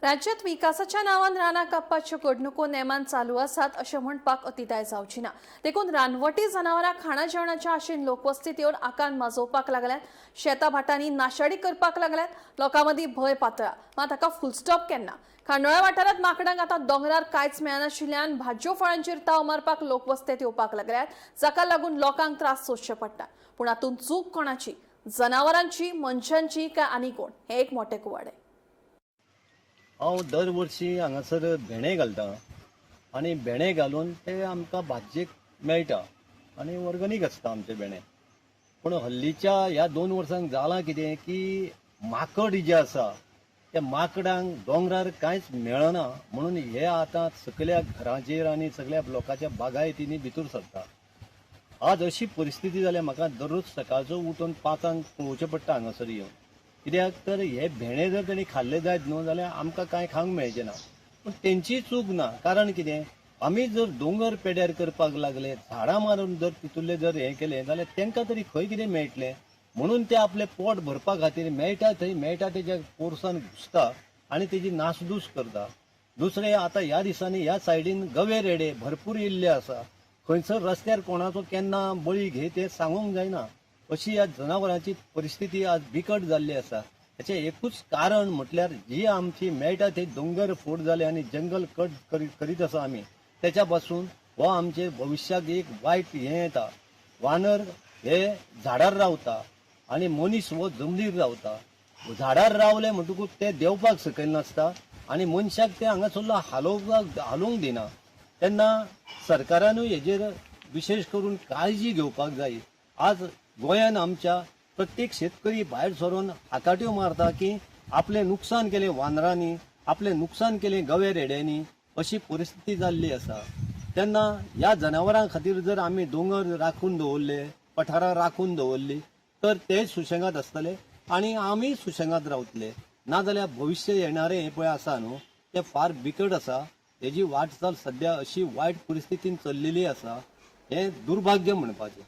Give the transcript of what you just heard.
राज्यात विकासाच्या नांवान रानां कापपाच्यो घडणुको नेमान चालू आसात अशें म्हणपाक अतिताय जावची ना. देखून रानवटी जनावरां खाणा जेवणाच्या आशेन लोकवस्तीत येवन आकांत माजोवपाक लागल्यात, शेतां भाटांनी नाशाडी करपाक लागल्यात, लोकां मदीं भंय पातळा. मात हाका फुलस्टॉप केन्ना? खांडोळ्या वाठारांत माकडांक आतां दोंगरार कांयच मेळनाशिल्ल्यान भाजयो फळांचेर ताव मारपाक लोकवस्तेत येवपाक लागल्यात, जाका लागून लोकांक त्रास सोंसचे पडटात. पूण हातूंत चूक कोणाची? जनावरांची, मनशांची काय आनी कोण? हें एक मोटें कुवाडें. हांव दर वर्सी हांगासर भेंडे घालता आनी भेंडे घालून ते आमकां भाजयेक मेळटा आनी ऑर्गनीक आसता आमचे भेंडे. पूण हल्लीच्या ह्या 2 वर्सांक जालां कितें की माकड जे आसा त्या माकडांक दोंगरार कांयच मेळना म्हणून हे आतां सगल्या घरांचेर आनी सगल्या लोकांच्या बागायतींनी भितर सरता. आज अशी परिस्थिती जाल्या, म्हाका दररोज सकाळचो उठून 5 पळोवचें पडटा हांगासर येवन. कित्याक तर हे भेंडे जर तेणी खाल्ले जायत न्हू जाल्यार आमकां कांय खावंक मेळचें ना. पूण तेंची चूक ना, कारण कितें, आमी जर दोंगर पेड्यार करपाक लागले, झाडां मारून जर तितूंतलें जर हें केलें जाल्यार तेंकां तरी खंय कितें मेळटलें म्हणून ते आपलें पोट भरपा खातीर मेळटा थंय मेळटा तेज्या पोरसान घुसता आनी तेजी नासधूस करता. दुसरें, आतां ह्या दिसांनी ह्या सायडीन गवे रेडे भरपूर येयल्ले आसा. खंयसर रस्त्यार कोणाचो केन्ना बळी घे तें सांगूंक जायना. अशी ह्या जनावरांची परिस्थिती आज बिकट जाल्ली आसा. हाचें एकूच कारण म्हटल्यार जी आमची मेळटा थंय दोंगर फोड जाले आनी जंगल कट करीत आसा आमी, तेच्या पासून हो आमचे भविश्याक एक वायट हें येता. वानर हे झाडार रावता आनी मनीस हो जमनीर रावता. झाडार रावले म्हणटकूच ते देंवपाक सकयल नासता आनी मनशाक ते हांगासरलो हालोवपाक हालोवंक दिना. तेन्ना सरकारानूय हेजेर विशेश करून काळजी घेवपाक जाय. आज गोंयान आमच्या प्रत्येक शेतकरी भायर सरून हाकाट्यो मारता की आपलें नुकसान केलें वानरांनी, आपलें नुकसान केलें गवे रेड्यांनी, अशी परिस्थिती जाल्ली आसा. तेन्ना ह्या जनावरां खातीर जर आमी दोंगर राखून दवरले, पठारां राखून दवरली तर ते सुशेगाद आसतले आनी आमी सुशेगाद रावतले. नाजाल्यार भविश्य येणारें हें पळय आसा न्हू तें फार बिकट आसा. हेजी वाटचाल सद्या अशी वायट परिस्थितीन चल्लेली आसा, हें दुर्भाग्य म्हणपाचें.